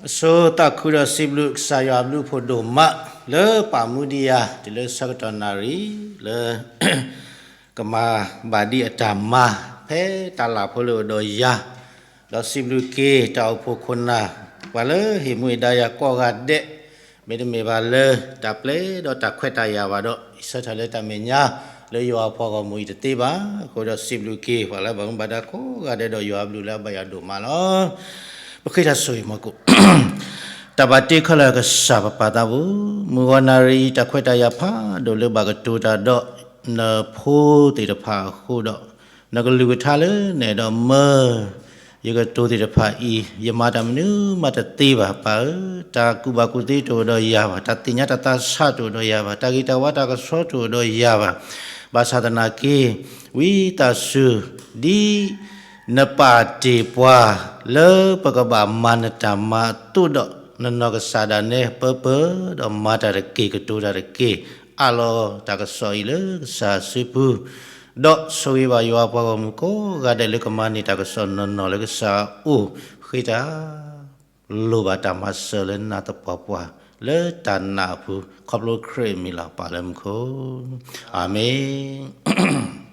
အဆိသးခုဒီးစံးဘျုးကစၢ်ယွၤအဘျုးအဖှိၣ်ဒိၣ်မး လၢပာ်မူဒံးယၤ တုၤလၢဆၢကတီၢ်နၣ်ရံၣ် လၢ ကမၤဘၣ်ဒံးအတၢ်မၤ ဖဲတၢ်လၢ်ဖိလၢအိၣ်ဒီးယၤ, ဒီးစံးဘျုးက့ၤတၢ်အိၣ်ဖှိၣ်ခိၣ်နၢ် ပှၤလၢဟ့ၣ်မူဒါယၤကိးဂၤဒဲး, မ့တမ့ၢ်ဘၣ်လၢတၢ်ပျဲဒီးတၢ်ခွဲးတၢ်ယာ်ဘၣ်ဒီး ယဆၢထၢၣ်လၢတၢ်မဲာ်ညါ လၢယွၤအပှၤဂီၢ်မုၢ်အံၤတသ့ဘၣ်. အဃိဒီးစံးဘျုးက့ၤ ပှၤလၢဘၣ်မူဘၣ်ဒါကိးဂၤဒဲးဒီးယွၤအဘျုးလၢအဘၣ်ယွၤဒိၣ်မးလီၤ. ပဃ့တၢ်ဆိၣ်ဂ့ၤမီၤကိၣ် တၢ်ဘၣ်တ့ခဲလၢာ်ကစၢ်ပပၢ်သးဘိ, မုၢ်ဂီၤနၣ်ရံၣ်အံၤ တၢ်ခွဲးတၢ်ယာ်ဖးဒိၣ်လၢဘၣ်ကတိၤတၢ်ဒီး နဖိသ့ၣ်တဖၣ်အဃိဒီး နကလုၢ်ကထါလၢနအဲၣ်ဒိးမၢ ယကတိၤသ့ၣ်တဖၣ်အံၤ ယမၤတၢ်မနုၤမးတသ့ဘၣ် ပၢ်ဧၢ, တၢ်ကူၣ်ဘၣ်ကူၣ်သ့တအိၣ်ဒီးယၤဘၣ်, တၢ်သ့ၣ်ညါတၢ်သးဆးတအိၣ်ဒီးယၤဘၣ်, တၢ်ဂ့ၤတၢ်ဝါတၢ်ကဆှီတအိၣ်ဒီးယၤဘၣ်, ဘၣ်ဆၣ်သနာ်က့ ဝံသးစူၤ ဒ် နပာ်တ့ၢ်ပှၤ လၢပကဘၣ်မၤနတၢ်မၤအသိးဒီး နနီၢ်ကစၢ်ဒၣ်နဲ ပၢပၢဒီးမၤတၢ်တက့ၢ် ကတိၤတၢ်တက့ၢ်, အးလီၤတၢ်ကစီၣ်အံၤလၢကစၢ်အစုပူၤ, ဒီးဆိၣ်ဂ့ၤဘၣ်ယွၤအပှၤဂီၢ်မုၢ်ကိးဂၤဒဲးလၢကမၤန့ၢ်တၢ်ကစီၣ်နီၢ်နီၢ်လၢကစၢ်အအိၣ်ဃ့တၢ် လိၣ်ဘၣ်တၢ်မၤစၢၤလၢနၤသပှၢ်ပှၢ် လၢတၢ်နာ်အပူၤ ခီဖျိခရံာ်အမံၤလီၤ ပၢ်လၢမူခိၣ်, အၤမ့ၣ်.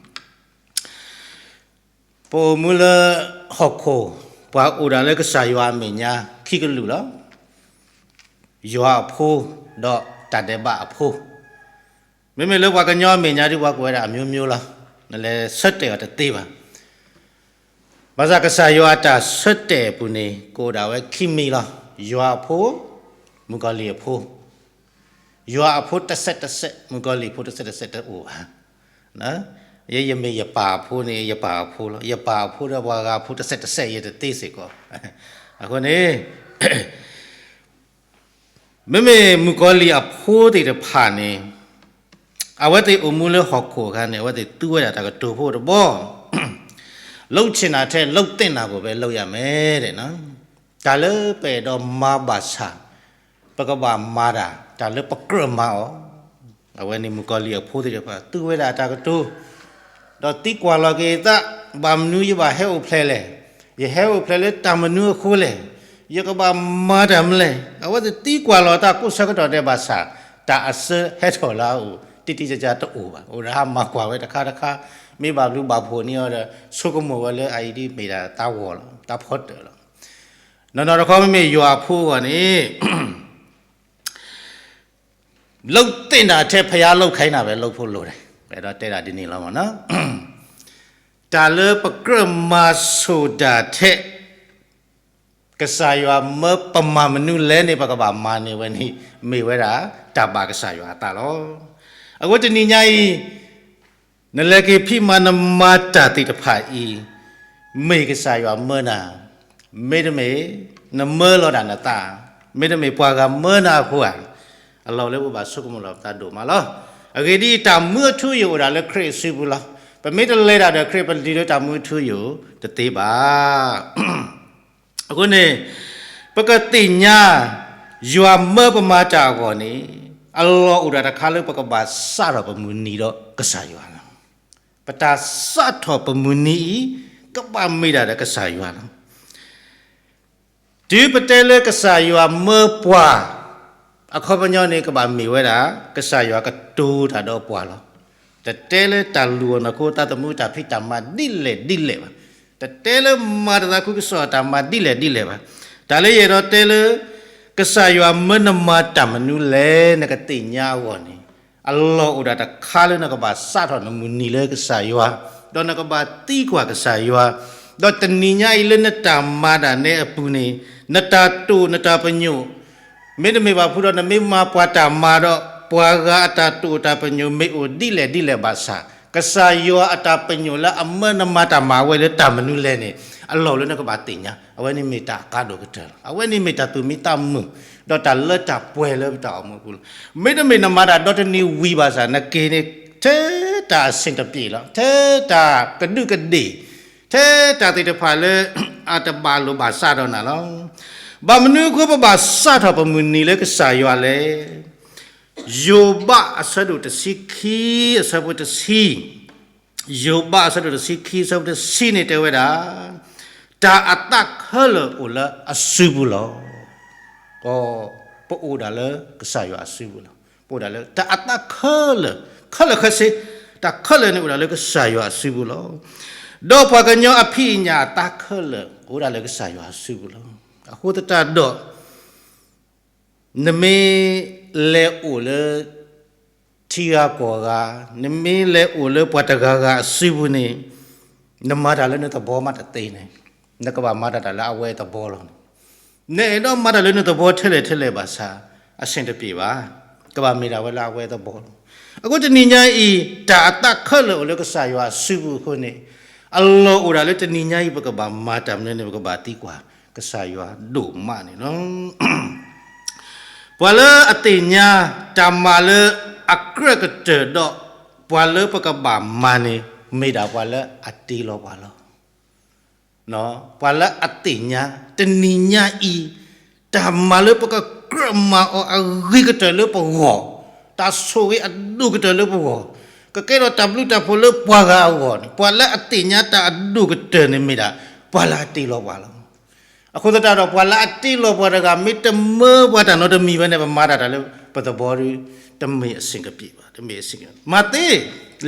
ပအိၣ်မူလၢဟီၣ်ခိၣ် ပှၤအိၣ်ဒၣ်လၢကစၢ်ယွၤအမဲာ်ညါ ခံကလုာ်လီၤ. ယွၤအဖိ ဒီးတၢ်ဒဲးဘးအဖိ, မ့မ့ၢ်လၢပှၤကညီအမဲာ်ညါဒ်ပှၤကိးဝဲဒၣ်အမျိုးမျိုးလီၤ. နလဲၤဆၢတဲာ်အီၤတသ့ဘၣ်. ဘၣ်ဆၣ်ကစၢ်ယွၤအတၢ်ဆၢတဲာ်အပူၤန့ၣ် ကအိၣ်ဒၣ်ဝဲခံမံၤလီၤ. ယွၤအဖိ, မုၣ်ကီၤလံၢ်အဖိ, ယွၤအဖိတစဲးတစဲး မုၣ်ကီၤလံၢ်ဖိတစဲးတစဲးတအိၣ်ဘၣ်. ယမ့ၢ်ယပၢ်အဖိန့ၣ် ယပၢ်အဖိလီၤ. ယပၢ်အဖိဒီးပှၤဂၤအဖိတစဲးတစဲး ယတသ့စ့ၢ်ကီး. အဃိန့ၣ် မ့မ့ၢ်မုၣ်ကီၤလံၢ်အဖိသ့ၣ်တဖၣ်န့ၣ် အဝဲသ့ၣ်အိၣ်မူလၢဟီၣ်ခိၣ်အခါန့ၣ် အဝဲသ့ၣ်သူဝဲဒၣ်တၢ်ကတိၤဖိတဘီ လုပ်ချင်တာထက် လုပ်သင့်တာကိုပဲ လုပ်ရမယ် တၢ်လၢပအဲၣ်ဒိးမၤဘၣ်ဆၣ် ပကဘၣ်မၤတၢ် တၢ်လၢပကြၢးမၤအီၤ, အဝဲန့ၣ်မုၣ်ကီၤလံၢ်အဖိသ့ၣ်တဖၣ် သူဝဲဒၣ်တၢ်ကတိၤ ဒီးသံကွၢ်လီၤက့ၤအသး, ဘၣ်မနုၤယဘၣ်ဟဲအိၣ်ဖျဲၣ်လဲၣ်, ယဟဲအိၣ်ဖျဲၣ်လၢတၢ်မနုၤအဃိလဲၣ်, ယကဘၣ်မၤတၢ်မနုၤလဲၣ်. အဝဲသ့ၣ်သံကွၢ်လီၤအသးကိးဆၢကတီၢ်ဒဲးဘၣ်ဆၣ် တၢ်အစၢဟဲထီၣ်လၢအအိၣ် တံတံကကတအိၣ်ဘၣ်. အိၣ်ဒၣ်မၤကွၢ်ဝဲတခါတခါ, မ့ၢ်ဘၣ်ဘျုးဘၣ်ဖှိၣ်န့ၢ်အီၤဒီး ဆိကမိၣ်ဝဲလၢအအံၤဒ်မ့ၢ်ဒၣ်သးဂီၤလီၤ, တၢ်ဖီတၢၣ်လီၤ. နီၢ်နီၢ်တခီမ့မ့ၢ်ယွၤအဖိအဂီၢ်န့ၣ် လုပ်သင့်တာထက် ဘုရားလုပ်ခိုင်းတာပဲ လုပ်ဖို့လိုတယ်. အဲၣ်ဒိးတဲဒၣ်ဒ်န့ၣ်လီၤမ့ၢ်နီၤ. တၢ်လၢပကြၢးမၤဆိၣ်တၢ်ထဲ ကစၢ်ယွၤမၢပမၤမနုၤလဲၣ်န့ၣ် ပကဘၣ်မၤန့ၢ်ဝဲန့ၣ် မ့ၢ်ဝဲဒၣ်တၢ်ဘၣ်ကစၢ်ယွၤအသးလီၤ. အဃိတနံၤညါအံၤ နလဲၤက့ၤဖံးမၤနမၤတၢ်သ့ၣ်တဖၣ်အံၤ မ့ၢ်ကစၢ်ယွၤမၢနၤ, မ့တမ့ၢ် နမၢလီၤဒၣ်နသး, မ့တမ့ၢ်ပှၤဂၤမၢနၤအဃိဧါ, အလီၢ်လၢပဘၣ်ဆိကမိၣ်လီၤပသးဒိၣ်မးလီၤ. အဂ့ၢ်ဒ်အံၤ, တၢ်မူအထူအယိာ်အိၣ်ဒၣ်လၢခရံာ်အစုပူၤလီၤ. ပမ့ၢ်တလဲၤဒၣ်ဒီးခရံာ် ပတုၤလၢတၢ်မူအထူအယိာ်တသ့ဘၣ်. အဃိန့ၣ် ပကသ့ၣ်ညါ ယွၤမၢပမၤတၢ်အဂီၢ်န့ၣ် အလီၢ်အိၣ်ဒၣ်တခါလၢပကဘၣ်စးထီၣ်ပမုၢ်နံၤဒီးကစၢ်ယွၤလီၤ. ပတၢ်စးထီၣ်ပမုၢ်နံၤအံၤ ကဘၣ်မ့ၢ်ဒၣ်ဒီးကစၢ်ယွၤလီၤ. တုၤပတဲလၢကစၢ်ယွၤမၢပှၤ အခီပညီန့ၣ် ကဘၣ်မ့ၢ်ဝဲဒၣ် ကစၢ်ယွၤကတိၤတၢ်ဒီးပှၤလီၤ. တတဲလၢတၢ်လူၤအီၤနီၢ်ခိသးသမူတၢ်ဖံးတၢ်မၤဒ်လဲၣ်ဒ်လဲၣ်ဘၣ်. တတဲလၢမၤတၢ်သးခုကစီၣ်တၢ်မၤဒ်လဲၣ်ဒ်လဲၣ်ဘၣ်. တၢ်လၢယအဲၣ်ဒိးတဲလၢ ကစၢ်ယွၤမၢနမၤတၢ်မနုၤလဲၣ် နကသ့ၣ်ညါအဂီၢ်န့ၣ် အလီၢ်အိၣ်ဒၣ်တခါလၢနကဘၣ်စးထီၣ်နမုၢ်နံၤလၢကစၢ်ယွၤ, ဒီးနကဘၣ်သံကွၢ်ကစၢ်ယွၤ, ဒီးတနံၤညါအံၤလၢနတၢ်မၤတၢ်နဲအပူၤန့ၣ် နတၢ်တိာ်နတၢ်ပညိၣ် မ့တမ့ၢ်ဘၣ်ဖုဒီး နမ့ၢ်မၤပှၤတၢ်မၤဒီး ပှၤဂၤအတၢ်တိာ်တၢ်ပညိၣ်မ့ၢ်အိၣ်ဒ်လဲၣ်ဒ်လဲၣ်ဘၣ်ဆၣ်, ကစၢ်ယွၤအတၢ်ပညိၣ်လၢအမၢနမၤတၢ်မၤဝဲလၢတၢ်မနုၤလဲၣ်န့ၣ် အလီၢ်လၢနကဘၣ်သ့ၣ်ညါ, အဝဲန့ၣ်မ့ၢ်တၢ်အကါဒိၣ်ကတၢၢ်လီၤ. အဝဲန့ၣ်မ့ၢ်တၢ်သူၣ်မံသးမုာ် ဒီးတၢ်လၢတၢ်ပှဲၤလၢပတၢ်အိၣ်မူအပူၤလီၤ. မ့တမ့ၢ်နမၤတၢ်ဒီတနံၤဝံၤဘၣ်ဆၣ် နက့ၤန့ၣ် ထဲတၢ်အဆင်တပြေလီၤ, ထဲတၢ်ကဒူးကဒ့ၣ် ထဲတၢ်သ့ၣ်တဖၣ်လၢ အတဘၣ်လိာ်ဘၣ်စးဒီးနၤလီၤ. ဘၣ်မနုၤအဃိပဘၣ်စးထီၣ်ပမုၢ်နံၤလၢကစၢ်ယွၤလဲၣ်. ယိၤဘးအဆၢဒိၣ်တဆံခံ အဆၢဖိတဆံ, ယိၤဘးအဆၢဒိၣ်တဆံခံ အဆၢဖိတဆံန့ၣ်တဲဝဲဒၣ်, တၢ်အသးခဲလၢာ်အိၣ်လၢအစုပူၤလီၤ. ပအိၣ်ဒၣ်လၢကစၢ်ယွၤအစုပူၤလီၤ. ပအိၣ်ဒၣ်လၢတၢ်အသးခဲလၢာ်, ခဲလၢာ်ခဲဆ့, တၢ်ခဲလၢာ်န့ၣ်အိၣ်ဒၣ်လၢကစၢ်ယွၤအစုပူၤလီၤ. ဒီးပှၤကညီအဖံးအညၣ်အသးခဲလၢာ် အိၣ်ဒၣ်လၢကစၢ်ယွၤအစုပူၤလီၤ. အဃိသတးဒီး နမ့ၢ်လဲၤအိၣ်လၢ ထံဂၤကီၢ်ဂၤ, နမ့ၢ်လဲၤအိၣ်လၢပှၤတဂၤဂၤအစုပူၤန့ၣ်, နမၤတၢ်လၢနသဘီမးတသ့န့ၣ်, နကဘၣ်မၤတၢ်တၢ်လၢအဝဲသဘီလီၤ. နအဲၣ်ဒိးမၤတၢ်လၢနသဘီထဲလဲၣ်ထဲလဲၣ်ဘၣ်ဆၣ်, အဆင်တပြေဘၣ်, ကဘၣ်မ့ၢ်ဒၣ်ဝဲလၢအဝဲသဘီလီၤ. အဃိတနံၤညါအံၤ, တၢ်အသးခဲလၢာ်အိၣ်လၢကစၢ်ယွၤအစုပူၤအဃိန့ၣ်, အလီၢ်အိၣ်ဒၣ်လၢတနံၤညါအံၤ ပကဘၣ်မၤတၢ်မနုၤန့ၣ် ပကဘၣ်သံကွၢ်ကစၢ်ယွၤဒိၣ်မးန့ၣ်လီၤ. ပှၤလၢအသ့ၣ်ညါတၢ်မၤလၢအကြၢးကတၢၢ်ဒီး ပှၤလၢပကဘၣ်မၤန့ၣ် မ့ၢ်ဒၣ်ပှၤလၢအတ့လီၤပှၤလီၤ. ပှၤလၢအသ့ၣ်ညါ တနံၤညါအံၤ တၢ်မၤလၢပကကြၢးမၤအီၤအဂ့ၤကတၢၢ်လၢပဂီၢ်, တၢ်ဆိၣ်ဂ့ၤအဒိၣ်ကတၢၢ်လၢပဂီၢ်, ကကဲထီၣ်တၢ်ဘျုးတၢ်ဖှိၣ်လၢပှၤဂၤအဂီၢ်န့ၣ်, ပှၤလၢအသ့ၣ်ညါတၢ်အဒိၣ်ကတၢၢ်န့ၣ်မ့ၢ်ဒၣ် ပှၤလၢအတ့လီၤပှၤလီၤ. အဃိသတးဒီး ပှၤလၢအတ့လီၤပှၤတဂၤ မ့ၢ်တမၢပှၤတၢ်နီတမံၤဝဲန့ၣ် ပမၤတၢ်တၢ်လၢပသဘီဒီး တမ့ၢ်အဆင်ကပံးဘၣ်, တမ့ၢ်အဆင်ကပံး, မၤသ့,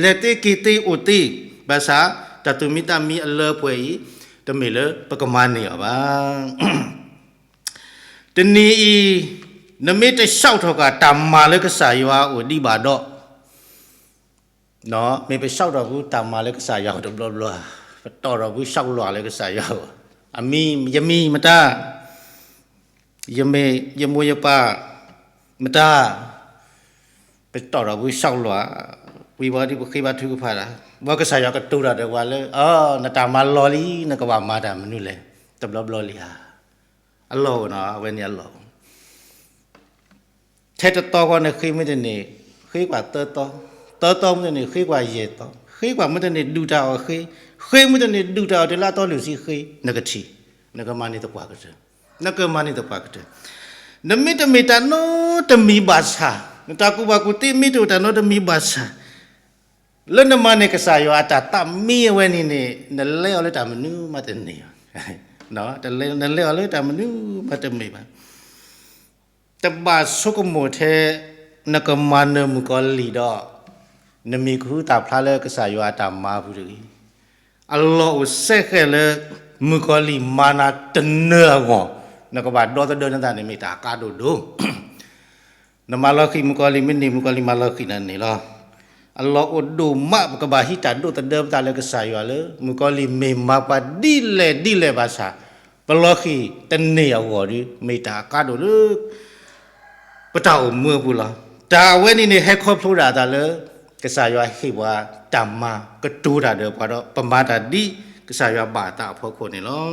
လဲၤသ့က့ၤသ့အိၣ်သ့, ဘၣ်ဆၣ် တၢ်သူၣ်မံသးမံအလၢပှဲၤအံၤ တမ့ၢ်လၢပကမၤန့ၢ်အီၤဘၣ်. တနံၤအံၤ နမ့ၢ်တဆှီထီၣ်ဃာ်တၢ်မၤလၢကစၢ်ယွၤအအိၣ်ဒံးဘၣ်ဒီး, မ့ၢ်ပဆှီထီၣ်ဖုတၢ်မၤလၢကစၢ်ယွၤအအိၣ်တဘျီဘျီဧါ, ပတီၢ်ထီၣ်ဖုဆှီလီၤလၢကစၢ်ယွၤအအိၣ်, အမံၤ, ယမံၤမတၤ, ယမ့ၢ်, ယမိၢ်ယပၢ်မတၤ, ပတီၢ်ထီၣ်ဖုဆှီလီၤ, ဝံၤဘၣ်ဒီးပဃ့ဘါထုကဖၣ်တၢ်, ဘၣ်ကစၢ်ယွၤကတိၤတၢ်ဒီးပှၤလၢ နတၢ်မၤလီၤလံ နကဘၣ်မၤတၢ်မနုၤလဲၣ်, တဘျီဘျီလံဧါ. အလီၢ်အိၣ်နီၤ, အဝဲန့ၣ်အလီၢ်အိၣ်. ထဲတသီဃီန့ၣ်ဃ့မ့ၢ်တန့ၢ်, ဃ့ကွၢ်သၢသီ, သၢသီမ့ၢ်တန့ၢ် ဃ့ကွၢ်ယဲၢ်သီ, ဃ့ကွၢ်မ့ၢ်တန့ၢ်ဒုၣ်တၢ်အီၣ်ဃ့, ဃ့မ့ၢ်တန့ၢ်ဒုၣ်တၢ်အီၣ်တုၤလၢအသီလွံၢ်ဆံဃ့, နကထံၣ်, နကမၤန့ၢ်သပှၢ်ကတၢၢ်, နကမၤန့ၢ်သပှၢ်ကတၢၢ်. နမ့ၢ်တမ့ၢ်တၢ်နီတမံၤဘၣ်ဆၣ်, နတၢ်ကူၣ်ဘၣ်ကူၣ်သ့မ့ၢ်တအိၣ်တၢ်နီတမံၤဘၣ်ဆၣ်, လၢနမၤန့ၢ်ကစၢ်ယွၤအတၢ်သးမံအဝဲန့ၣ်န့ၣ် နလဲအီၤလၢတၢ်မနုၤမးတန့ၢ်ဘၣ်, နလဲအီၤလၢတၢ်မနုၤမးတမ့ၢ်ဘၣ်. တဘၣ်ဆိကမိၣ်ထဲ နကမၤနၢၤမုၣ်ကီၤလံၢ်ဒီး နမံၤကဟုသၣ်ဖျါလၢကစၢ်ယွၤအတၢ်မၤပူၤတဂ့ၤ. အလီၢ်အိၣ်စဲဃဲးလၢ မုၣ်ကီၤလံၢ်မၤနၤတနၢၤအဂီၢ်, နကဘၣ်ဒီသဒၢနသးန့ၣ်မ့ၢ်တၢ်အကါဒိၣ်ဒိၣ်. နမၤလီၤဃံၤမုၣ်ကီၤလံၢ်မ့ၢ်န့ၢ် မုၣ်ကီၤလံၢ်မၤလီၤဃံၤနၤန့ၣ်လီၤ. အလီၢ်အိၣ်ဒိၣ်မး ပကဘၣ်ဟံးတၢ်ဒိသဒၢပသးလၢကစၢ်ယွၤလၢ မုၣ်ကီၤလံၢ်မ့ၢ်မၤပှၤဒ်လဲၣ်ဒ်လဲၣ်ဘၣ်ဆၣ်, ပလီၤဃံၤတန့ၢ်အဂီၢ်ဒီး မ့ၢ်တၢ်အကါဒိၣ်လၢ ပတၢ်အိၣ်မူအပူၤလီၤ. တၢ်အဝဲန့ၣ်န့ၣ် ဟဲခီဖျိဒၣ်အသးလၢ ကစၢ်ယွၤဟ့ၣ်ပှၤတၢ်မၤကတိၤတၢ်ဒီးပှၤဒီး ပမၤတၢ်ဒ်ကစၢ်ယွၤဘၣ်အသးအဖီခိၣ်န့ၣ်လီၤ.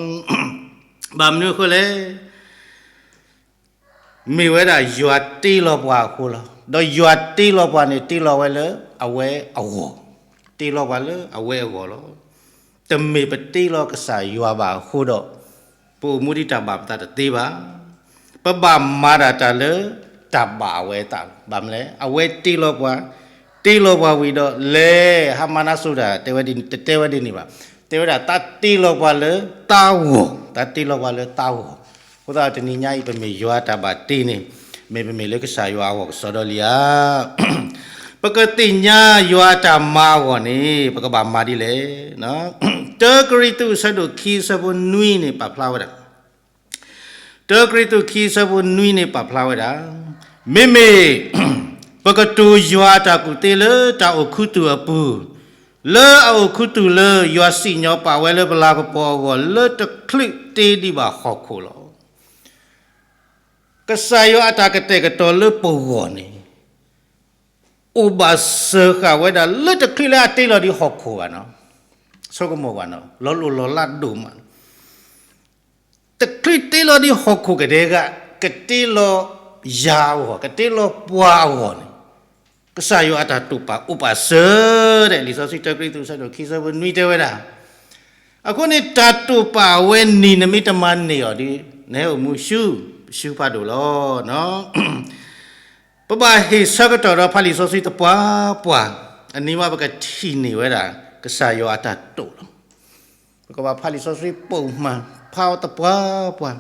ဘၣ်မနုၤအဃိလဲၣ်, မ့ၢ်ဝဲဒၣ်ယွၤတ့လီၤပှၤအဃိလီၤ. ဒီးယွၤတ့လီၤပှၤန့ၣ် တ့လီၤဝဲလၢအဝဲအဂီၢ်, တ့လီၤပှၤလၢအဝဲအဂီၢ်လီၤ. တမ့ၢ်ပတ့လီၤကစၢ်ယွၤဘၣ်အဃိဒီး ပအိၣ်မူဒ်တၢ်ဘၣ်ပသးတသ့ဘၣ်. ပဘၣ်မၤဒၣ်တၢ်လၢတၢ်ဘၣ်အဝဲအသးလီၤ. ဘၣ်မနုၤလဲၣ်, အဝဲတ့လီၤပှၤ, တ့လီၤပှၤဝံၤဒီးလဲၤ ဟါမၢ်နါစိၤတၢ် တဲဝဲဒ်န့ၣ်, တတဲဝဲဒ်န့ၣ်ဘၣ်. တဲဝဲဒၣ် သးတ့လီၤပှၤလၢသးဂီၢ်, သးတ့လီၤပှၤလၢသးဂီၢ်. အဃိသတးတနံၤညါအံၤ ပမ့ၢ်ယွၤအတၢ်ဘၣ်တ့န့ၣ် မ့ၢ်ပမ့ၢ်လၢကစၢ်ယွၤအဂီၢ်ကစီဒီလံဧါ. ပကသ့ၣ်ညါယွၤအတၢ်မၤအဂီၢ်န့ၣ် ပကဘၣ်မၤဒ်လဲၣ်. တၢကရံၣ်သူး အဆၢဒိၣ်ခံ အဆၢဖိနွံန့ၣ် ပာ်ဖျါဝဲဒၣ်, တၢကရံၣ်သူး ခံ အဆၢဖိနွံန့ၣ် ပာ်ဖျါဝဲဒၣ်, မ့မ့ၢ် ပကတိၤယွၤအတၢ်ကူၣ်သ့လၢတၢ်အိၣ်ခူသူၣ်အပူၤ, လၢအအိၣ်ခူသူၣ်လၢယွၤစံၣ်ညီၣ်ပာ်ဝဲလၢပလၤကပီၤအဂီၢ် လၢတချုးတ့ဒံးဘၣ်ဟီၣ်ခိၣ်လီၤ. ကစၢ်ယွၤအတၢ်ကတဲာ်ကတီၤလၢပဂီၢ်န့ၣ် အိၣ်ဘၣ်စၢၤဃာ်ဝဲဒၣ်လၢတချုးလၢအတ့လီၤဒံးဟီၣ်ခိၣ်ဘၣ်နီၤ. ဆိကမိၣ်ဘၣ်နီၤ, လီၤလိၢ်လီၤလးဒိၣ်မး. တချုးတ့လီၤဒံးဟီၣ်ခိၣ်ကဒဲက, ကတ့လီၤယၤအဂီၢ်, ကတ့လီၤပှၤအဂီၢ်န့ၣ်, ကစၢ်ယွၤအတၢ်တိာ်ပာ်အိၣ်ဘၣ်စၢၤဒဲး, လံာ်စီဆှံတၢကရံၣ်သူး အဆၢဒိၣ်ခံ အဆၢဖိနွံတဲဝဲဒၣ်. အဃိန့ၣ် တၢ်တိာ်ပာ်အဝဲန့ၣ် နမ့ၢ်တမၤန့ၢ်အီၤဒီး နဟဲအိၣ်မူဆူ, ဆူဖးဒိၣ်လီၤ. ပဘၣ်ဟ့ၣ်ဆၢကတီၢ်ဒီးဖးလံာ်စီဆှံသပှၢ်ပှၢ်, အန့ၣ်မးပကထံၣ်န့ၢ်ဝဲဒၣ် ကစၢ်ယွၤအတၢ်တိာ်လီၤ. ပကဘၣ်ဖးလံာ်စီဆှံပိာ်မး, ဖးအီၤသပှၢ်ပှၢ်.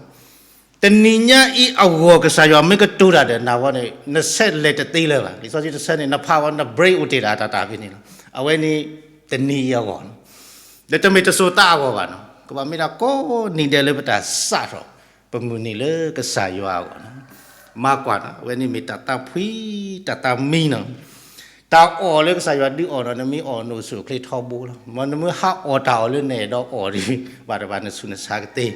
တနံၤညါအံၤအဂီၢ် ကစၢ်ယွၤမ့ၢ်ကတိၤတၢ်ဒီးနၤဝဲန့ၣ် နဆဲးလဲၤတသ့လၢၤဘၣ်. လံာ်စီဆှံတဆၢန့ၣ် နဖးဝဲ န brain အိၣ်တ့ၢ်တၢ်အတၢ်တၢ်ဖဲန့ၣ်လီၤ. အဝဲန့ၣ်တနံၤအံၤအဂီၢ်လီၤ. ဒီးတမ့ၢ်တစိၤသးအဂီၢ်ဘၣ်နီၤ, ကဘၣ်မ့ၢ်ဒၣ်ကိးနံၤဒဲးလၢပတၢ်စးထီၣ် ပမုၢ်နံၤလၢကစၢ်ယွၤအဂီၢ်လီၤ. မၤကွၢ်နီၤ, အဝဲန့ၣ်မ့ၢ်တၢ်သးဖှံ တၢ်သးမံနီၤ. တၢ်အီၣ်လၢကစၢ်ယွၤဒုးအီၣ်နီၤ, နမ့ၢ်အီၣ်နအိၣ်ဆူၣ်အိၣ်ချ့ထီဘိလီၤ. မ့ၢ်နမ့ၢ်ဟးအီၣ်တၢ်အီၣ်လၢနအဲၣ်ဒိးအီၣ်ဒီး ဘၣ်တဘၣ်နဆူၣ်နဆါကသ့.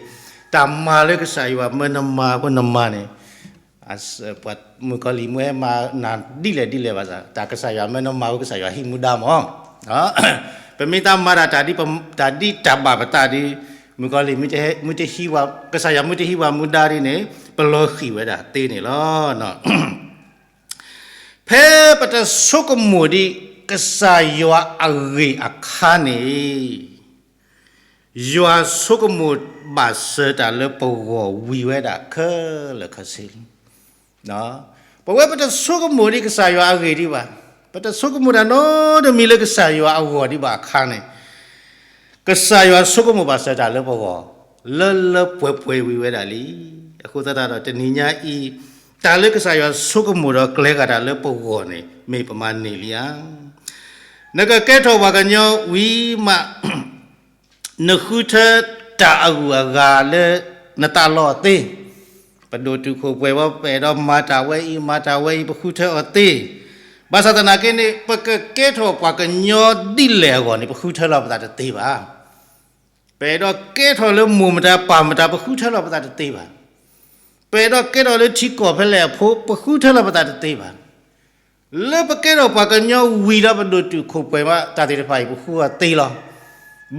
တၢ်မၤလၢကစၢ်ယွၤမၢနမၤအဃိနမၤန့ၣ် ပှၤမုၣ်ကီၤလံၢ်မ့ၢ်ဟဲမၤနၤဒ်လဲၣ်ဒ်လဲၣ်ဘၣ်ဆၣ် တၢ်ကစၢ်ယွၤမၢနမၤအဃိ ကစၢ်ယွၤဟံးမူဒါမၢ်. ပမ့ၢ်သးမၤတၢ် တၢ်ဒ်တၢ်ဘၣ်ပသးဒီး မုၣ်ကီၤလံၢ် မ့ၢ်တဟံးဝဲ ကစၢ်ယွၤမ့ၢ်တဟံးဝဲမူဒါဒ်န့ၣ် ပလီၤဃံၤဝဲဒၣ်သ့န့ၣ်လီၤ. ဖဲပတဆိကမိၣ်ဒံးကစၢ်ယွၤအဂ့ၢ်အခါန့ၣ် ယွၤဆိကမိၣ်ဘၣ်စၢၤတၢ်လၢပဂီၢ်ဝံၤဝဲဒၣ်ခဲလၢာ်ခဲဆ့လံ. ပဝဲပတဆိကမိၣ်ဒံးကစၢ်ယွၤအဂ့ၢ်ဒံးဘၣ်, ပတဆိကမိၣ်တၢ်နီတမံၤလၢကစၢ်ယွၤအဂီၢ်ဒံးဘၣ်အခါန့ၣ် ကစၢ်ယွၤဆိကမိၣ်ဘၣ်စၢၤတၢ်လၢပဂီၢ် လၢလၢပှဲၤပှဲၤဝံၤဝဲဒၣ်လံ. အဃိသတးဒီးတနံၤညါအံၤ တၢ်လၢကစၢ်ယွၤဆိကမိၣ်ဒီးကျဲၤဃာ်တၢ်လၢပဂီၢ်န့ၣ် မ့ၢ်ပမၤန့ၢ်လံဧါ. နကကဲထီၣ်ပှၤကညီဝံၤမး နဃုထၢတၢ်အဂုၤအဂၤလၢနသးလီအီၤသ့, ပဒိၣ်တုာ်ခိၣ်ပှဲၤဝဲ ပအဲၣ်ဒိးမၤတၢ်ဝဲအံၤ မၤတၢ်ဝဲအံၤ ပဃုထၢအီၤသ့. ဘၣ်ဆၣ်သနာ်က့န့ၣ် ပကကဲထီၣ်ပှၤကညီဒ်လဲၣ်အဂီၢ်န့ၣ် ပဃုထၢလီၤပသးတသ့ဘၣ်. ပအဲၣ်ဒိးကဲထီၣ်လၢမိၢ်မတၤပၢ်မတၤ ပဃုထၢလီၤပသးတသ့ဘၣ်. ပအဲၣ်ဒိးကဲထီၣ်လၢထံကီၢ်ဖဲလဲၣ်အဖိ ပဃုထၢလီၤပသးတသ့ဘၣ်. လၢပကဲထီၣ်ပှၤကညီဝံၤဒီးပဒိၣ်တုာ်ခိၣ်ပှဲၤဘၣ် တၢ်သ့ၣ်တဖၣ်အံၤ ပဃုအီၤသ့လီၤ.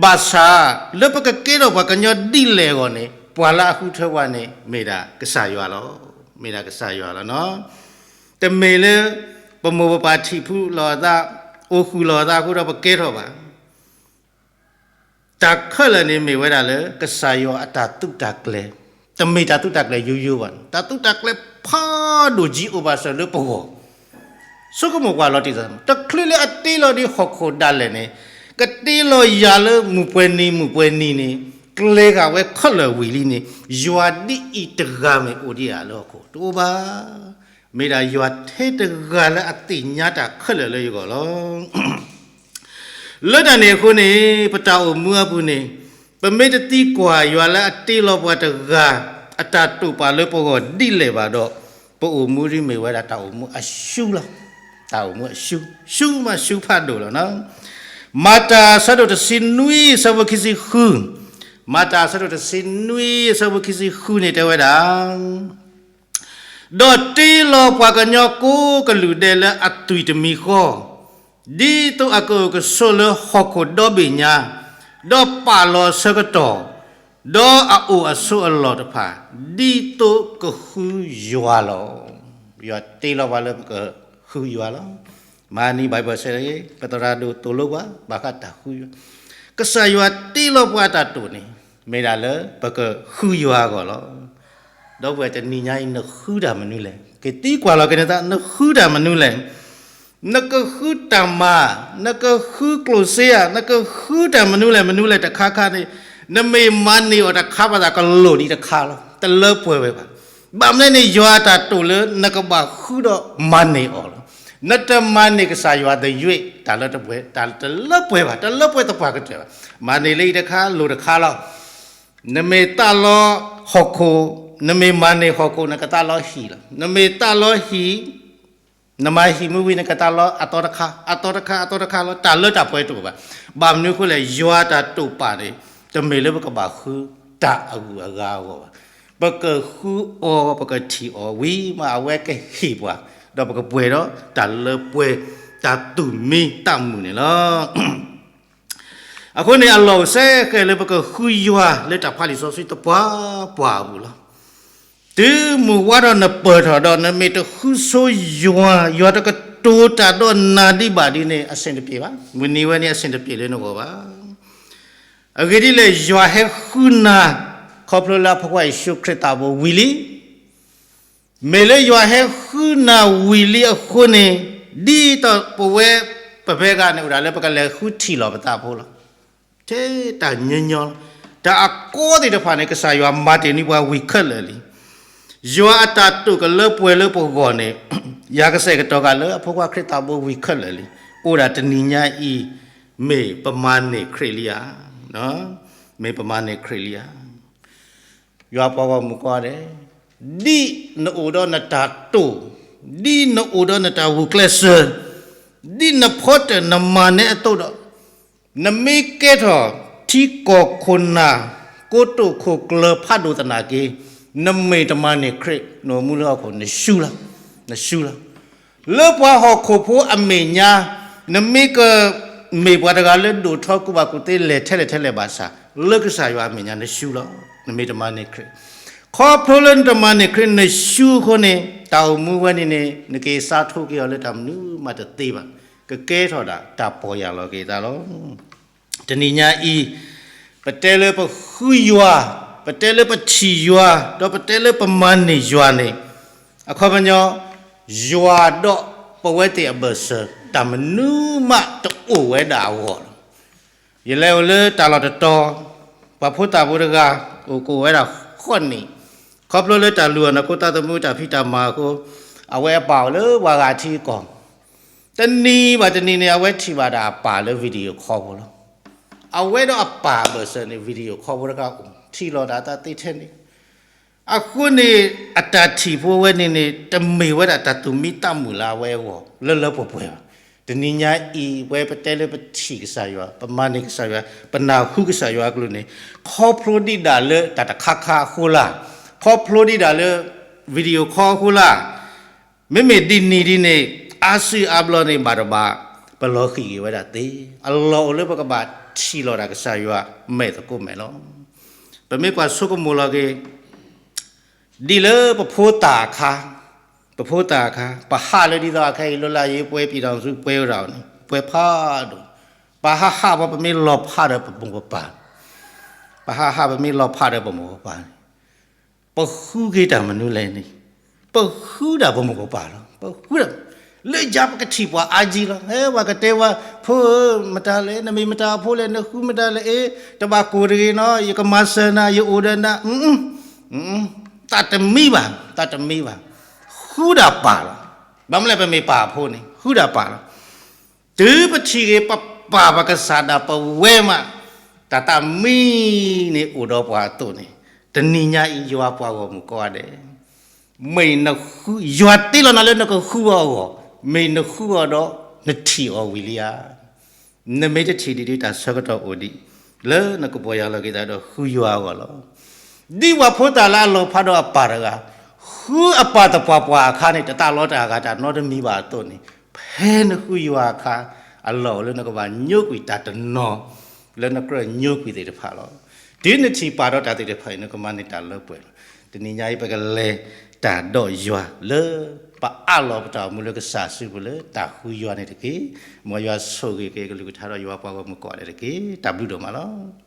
ဘၣ်ဆၣ် လၢပကကဲထီၣ်ပှၤကညီဒ်လဲၣ်အဂီၢ်န့ၣ် ပှၤလၢအဃုထၢပှၤန့ၣ် မ့ၢ်ဒၣ်ကစၢ်ယွၤလီၤ. မ့ၢ်ဒၣ်ကစၢ်ယွၤလီၤနီၤ. တမ့ၢ်လၢ ပမိၢ်ပပၢ်ထံၣ်ဖုလီၤအသး အိၣ်ဃုာ်လီၤအသးအဃိဒီးပကဲထီၣ်ဘၣ်. တၢ်ခဲလၢာ်န့ၣ်မ့ၢ်ဝဲဒၣ်လၢ ကစၢ်ယွၤအတၢ်သုးတၢ်ကျဲၤ, တမ့ၢ်တၢ်သုးတၢ်ကျဲၤယိယိဘၣ်. တၢ်သုးတၢ်ကျဲၤဖးဒိၣ်ကံအိၣ်ဘၣ်စၢၤလၢပဂီၢ်. ဆိကမိၣ်ကွၢ်လီၤတံၢ်သး တချုးလၢအတ့လီၤဒံးဟီၣ်ခိၣ်ဒၣ်လဲာ်န့ၣ်, ကတ့လီၤယၤလၢမုၢ်ပှဲၤနံၤမုၢ်ပှဲၤနံၤန့ၣ်, ကျဲၤဃာ်ဝဲခဲလၢာ်ဝံၤလံန့ၣ်, ယွၤဒ်အံၤတဂၤမ့ၢ်အိၣ်ဒံးဧါလၢဟီၣ်ခိၣ်, တအိၣ်ဘၣ်. မ့ၢ်ဒၣ်ယွၤထဲတဂၤလၢအသ့ၣ်ညါတၢ်ခဲလၢာ်လၢယဂီၢ်လီၤ. လၢတၢ်န့ၣ်အဃိန့ၣ် ပတၢ်အိၣ်မူအပူၤန့ၣ် ပမ့ၢ်တသံကွၢ်ယွၤလၢအတ့လီၤပှၤတဂၤ အတၢ်တိာ်ပာ်လၢပဂီၢ်ဒ်လဲၣ်ဘၣ်ဒီး, ပအိၣ်မူဒ်မ့ၢ်ဝဲဒၣ်တၢ်အိၣ်မူအရှုံးလီၤ. တၢ်အိၣ်မူအရှုံး, ရှုံးမးရှုံးဖးဒိၣ်လီၤ. မၤတၢ်အဆၢဒိၣ်တဆံနွံအဆၢဖိခံဆံဃု, မၤတၢ်အဆၢဒိၣ်တဆံနွံအဆၢဖိခံဆံဃုန့ၣ် တဲဝဲဒၣ် ဒီးတ့လီၤပှၤကညီကိးကလုာ်ဒဲးလၢအသွံၣ်တမံၤဃီ, ဒ်သိးအကအိၣ်ကဆိးလၢဟီၣ်ခိၣ်ဒီဘ့ၣ်ညါ, ဒီးပာ်လီၤအဆၢကတီၢ်, ဒီးအအိၣ်အဆိးအလီၢ်တဖၣ်, ဒ်သိးကဃုယွၤလီၤ. ယွၤတ့လီၤပှၤလၢပကဃုယွၤလီၤ. မဟါနံၤ Bible study ပသရၣ်ဒိၣ်သိၣ်လိပှၤ ဘၣ်ဃးတၢ်ဃုယွၤ, ကစၢ်ယွၤတ့လီၤပှၤအတၢ်တိာ်န့ၣ် မ့ၢ်ဒၣ်လၢပကဃုယွၤအဂီၢ်လီၤ. ဒီပုၢ်ဝဲၢ်တနံၤညါအံၤ နဃုတၢ်မနုၤလဲၣ်. ကသံကွၢ်လီၤက့ၤနသး နဃုတၢ်မနုၤလဲၣ်. နကဃုတၢ်မၤ, နကဃုကျိၣ်စ့ဧါ, နကဃုတၢ်မနုၤလဲၣ် မနုၤလဲၣ်တခါခါန့ၣ်, နမ့ၢ်မၤန့ၢ်အီၤတခါဘၣ်သး ကလိၣ်ဒံးတခါလီၤ. တလၢပှဲၤဝဲဘၣ်. ဘၣ်မနုၤန့ၣ် ယွၤအတၢ်တိာ်လၢနကဘၣ်ဃုဒီးမၤန့ၢ်အီၤလီၤ. နတမၤန့ၢ်ကစၢ်ယွၤသယွ့ၣ် တၢ်လၢတပှဲၤ, တၢ်တလၢပှဲၤဘၣ်, တလၢပှဲၤသပှၢ်ကတၢၢ်ဘၣ်. မၤန့ၢ်လၢအံၤတခါ လိၣ်တခါလီၤ. နမ့ၢ်သးလီဟီၣ်ခိၣ်, နမ့ၢ်မၤန့ၢ်ဟီၣ်ခိၣ် နကသးလီဟံၣ်လီၤ. နမ့ၢ်သးလီဟံၣ်, နမၤဟံၣ်မ့ၢ်ဝံၤ နကသးလီအသီတခါ, အသီတခါ, အသီတခါလီၤ. တၢ်လၢတၢ်ပှဲၤတအိၣ်ဘၣ်. ဘၣ်မနုၤအဃိလဲၣ်, ယွၤတၢ်တိာ်ပာ်န့ၣ် တမ့ၢ်လၢပကဘၣ်ဃုတၢ်အဂုၤအဂၤအဂီၢ်ဘၣ်. ပကဃုအီၤ ပကထံၣ်အီၤဝံၤမး အဝဲကဟ့ၣ်ပှၤ, ဒီးပကပှဲၤဒီးတၢ်လၢပှဲၤ တၢ်သူၣ်မံသးမုာ်န့ၣ်လီၤ. အဃိန့ၣ် အလီၢ်အိၣ်စ့ၢ်ကီးလၢပကဃုယွၤလၢတၢ်ဖးလံာ်စီဆှံသပှၢ်ပှၢ်အပူၤလီၤ. တုၤမုၢ်ဝါထီၣ်နပၢၢ်ထီၣ်ဒီး နမ့ၢ်တဃုဆိယွၤ, ယွၤတကတိၤတၢ်ဒီးနၤဒံးဘၣ်ဒ်န့ၣ် အဆင်တပြေဘၣ်. မုၢ်နံၤဝဲန့ၣ် အဆင်တပြေလၢနဂီၢ်ဘၣ်. အဂ့ၢ်ဒ်လဲၣ်, ယွၤဟဲဃုနၤ ခီဖျိလၢအဖိခွါယ့ၣ်ၡူးခရံာ်သးဘိဝံၤလံ. မ့ၢ်လၢယွၤဟဲဃုနၤဝံၤလံအဃိန့ၣ်, ဒ်သိးပဝဲပဖဲဂၤန့ၣ် အိၣ်ဒၣ်လၢပကလဲၤဃုထံၣ်လီၤပသးဖိလီၤ. ထဲတၢ်ညီညီလီၤ. တၢ်အကီသ့ၣ်တဖၣ်န့ၣ် ကစၢ်ယွၤမၤတ့ၢ်န့ၢ်ပှၤဝံၤခဲလၢာ်လံ. ယွၤအတၢ်တိာ်ကလၢပှဲၤလၢပဂီၢ်န့ၣ်, ယၤကစဲးကတီၤဂၤလၢအဖိခွါခရံာ်သးဘိဝံၤခဲလၢာ်လံ, အိၣ်ဒၣ်တနံၤညါအံၤ, မ့ၢ်ပမၤန့ၢ်ခရံာ်လံဧါ. မ့ၢ်ပမၤန့ၢ်ခရံာ်လံဧါ. ယွၤပှၤဂီၢ်မုၢ်ကိးဂၤဒဲး, ဒ်နအိၣ်ဒီးနတၢ်တိာ်, ဒ်နအိၣ်ဒီးနတၢ်ဂုာ်ကျဲးစၢး, ဒ်နဖီတၢၣ်နမၤန့ၢ်အသိးဒီး, နမ့ၢ်ကဲထီၣ်ထံကီၢ်ခိၣ်နၢ် ကိတိာ်ခိၣ်ကျၢၢ်ဖးဒိၣ်သနာ်က့, နမ့ၢ်တမၤန့ၢ်ခရံာ်, နအိၣ်မူလၢဟီၣ်ခိၣ် နရှုံးလီၤ, နရှုံးလီၤ. လၢပှၤဟီၣ်ခိၣ်ဖိအမဲာ်ညါ, နမ့ၢ်က မ့ၢ်ပှၤတဂၤလၢဒိၣ်ထီကူၣ်ဘၣ်ကူၣ်သ့လဲၤထဲလဲၣ်ထဲလဲၣ်ဘၣ်ဆၣ်, လၢကစၢ်ယွၤအမဲာ်ညါနရှုံးလီၤ. နမ့ၢ်တမၤန့ၢ်ခရံာ်, ခီဖျိလၢနတမၤန့ၢ်ခရံာ်နရှုံးအဃိန့ၣ်, တၢ်အိၣ်မူဝဲန့ၣ်န့ၣ် နက့ၤစးထိက့ၤအီၤလၢတၢ်မနုၤမးတသ့ဘၣ်, ကကဲထီၣ်ဒၣ်တၢ်ပီၢ်ယၢ်လီၤက့ၤသးလီၤ. တနံၤညါအံၤ, ပတဲလၢပဃုယွၤ, ပတဲလၢပထံၣ်ယွၤ, ဒီးပတဲလၢပမၤန့ၢ်ယွၤန့ၣ်, အခီပညီ, ယွၤဒီးပဝဲသ့ၣ်အဘၢၣ်စၢၤ တၢ်မနုၤမးတအိၣ်ဝဲဒၣ်အဂီၢ်လီၤ. ယလဲၤအိၣ်လၢတၢ်လီၢ်တတီၤ, ပှၤဖိသၣ်ဖိတဂၤ, အိၣ်ကအိၣ်ဝဲဒၣ်ဃိးနံၣ်, ခီဖျိလၢတၢ်လုၢ်အီၣ်နီၢ်ခိသးသမူတၢ်ဖံးတၢ်မၤအဃိ, အဝဲအပၢ်အိၣ်လၢပှၤဂၤထံအကီၢ်, တနံၤဘၣ်တနံၤန့ၣ် အဝဲထံၣ်ဘၣ်ဒၣ်အပၢ်လၢ video call ဖိလီၤ. အဝဲဒီးအပၢ်အဘၢၣ်စၢၤန့ၣ် video call ဖိတခါအိၣ်, ထံၣ်လိာ်ဒၣ်အသးသ့ထဲန့ၣ် အဃိန့ၣ်, အတၢ်ထံၣ်ဖိဝဲန့ၣ်န့ၣ် တမ့ၢ်ဝဲဒၣ်တၢ်သူၣ်မံသးမုာ်လၢအဝဲအဂီၢ် လၢလၢပှဲၤပှဲၤဘၣ်. တနံၤညါအံၤ ပဝဲပတဲလၢပထံၣ်ကစၢ်ယွၤ, ပမၤန့ၢ်ကစၢ်ယွၤ, ပနၢ်ဟူကစၢ်ယွၤအကလုၢ်န့ၣ်, ခီဖျိဒံးဒၣ်လၢတၢ်တခါခါအဃိလၢ်, ခီဖျိဒံးဒၣ်လၢ video call အဃိလၢ်, မ့မ့ၢ်ဒ်န့ၣ်ဒ်န့ၣ်, အါစုအါဘျီန့ၣ်ဘၣ်တဘၣ်, ပလီၤဃံၣ်က့ၤဝဲဒၣ်သ့, အလီၢ်အိၣ်လၢပကဘၣ်ထံၣ်လိာ်ဒၣ်ကစၢ်ယွၤမဲာ်သကိးမဲာ်လီၤ. ပမ့ၢ်ကွၢ်ဆိကမိၣ်လီၤက့ၤ ဒ်လၢပဖိသၣ်အခါ, ပဖိသၣ်အခါ, ပဟးလၢဒ်သိးအခဲအံၤ လွတ်လပ်ရေးပွဲ ပြည်ထောင်စုပွဲ ဝဲဒၣ်န့ၣ် ပွဲဖးဒိၣ်, ပဟးဟးဘၣ် ပမ့ၢ်လီၤဖးဒီးပမိၢ်ပပၢ်, ပဟးဟး ပမ့ၢ်လီၤဖးဒီးပမိၢ်ပပၢ်န့ၣ်, ပဃုက့ၤတၢ်မနုၤလဲၣ်န့ၣ်, ပဃုဒၣ်ပမိၢ်ပပၢ်လီၤ. ပဃုဒၣ်, လၢယၤပကထံၣ်ပှၤအါကံလီၤ. ဟဲ ပှၤကတဲဝဲ, ဖိဧၢ, မတၤလဲၣ်, နမ့ၢ်မတၤအဖိလဲၣ်, နဃုမတၤလဲၣ်, အ့, တဘၣ်ကိၢ်တဂ့ၤနီၤ, ယကမၤစၢၤနၤ, ယအိၣ်ဒီးနၤ, သးတမံဘၣ်, သးတမံဘၣ်, ဃုဒၣ်ပၢ်လီၤ. ဘၣ်မနုၤလဲၣ် ပမ့ၢ်ပၢ်အဖိန့ၣ် ဃုဒၣ်ပၢ်လီၤ. တုၤပထံၣ်က့ၤပပၢ်ပကစၢ်ဒၣ်ပဝဲမး, တၢ်သးမံန့ၣ်အိၣ်ဒီးပှၤအသိးန့ၣ်, တနံၤညါအံၤ ယွၤပှၤဂီၢ်မုၢ်ကိးဂၤဒဲး, မ့ၢ်နဃု, ယွၤတ့လီၤနၤလၢနကဃုအီၤအဂီၢ်, မ့ၢ်နဃုအီၤဒီးနထံၣ်အီၤဝံၤလံဧါ. နမ့ၢ်တထံၣ်ဒံးဒ် တၢ်ဆၢကတီၢ်အိၣ်ဒံး, လၢနကပီၢ်ယၢ်လီၤက့ၤသးဒီးဃုယွၤအဂီၢ်လီၤ. ဒ်ပှၤဖိသၣ်လၢအလီၤဖးဒီးအပၢ်တဂၤ, ဃုအပၢ်သပှၢ်ပှၢ်အခါန့ၣ် တသးလီတၢ်အဂၤတၢ်နီတမံၤဘၣ်အသိးန့ၣ်, ဖဲနဃုယွၤအခါ, အလီၢ်အိၣ်လၢနကဘၣ်ညိကွံာ်တၢ်တနီၤ, လၢနကြၢးညိကွံာ်သ့ၣ်တဖၣ်လီၤ. တုၤနထံၣ်ပာ်ဒီးတၢ်သ့ၣ်တဖၣ်အံၤ နကမၤန့ၢ်တၢ်လၢပှဲၤလီၤ. တနံၤညါအံၤ ပကလဲၤတၢ်ဒီးယွၤလၢ ပအးလီၤပတၢ်အိၣ်မူလၢကစၢ်စုပူၤလၢ တၢ်ဃုယွၤန့ၣ်တက့ၢ်. မ်ယွၤဆိၣ်ဂ့ၤက့ၤကလုၢ်ကထါဒီးယွၤပှၤဂီၢ်မုၢ်ကိးဂၤဒဲးတက့ၢ်. တၢ်ဘျုးဒိၣ်မးလီၤ.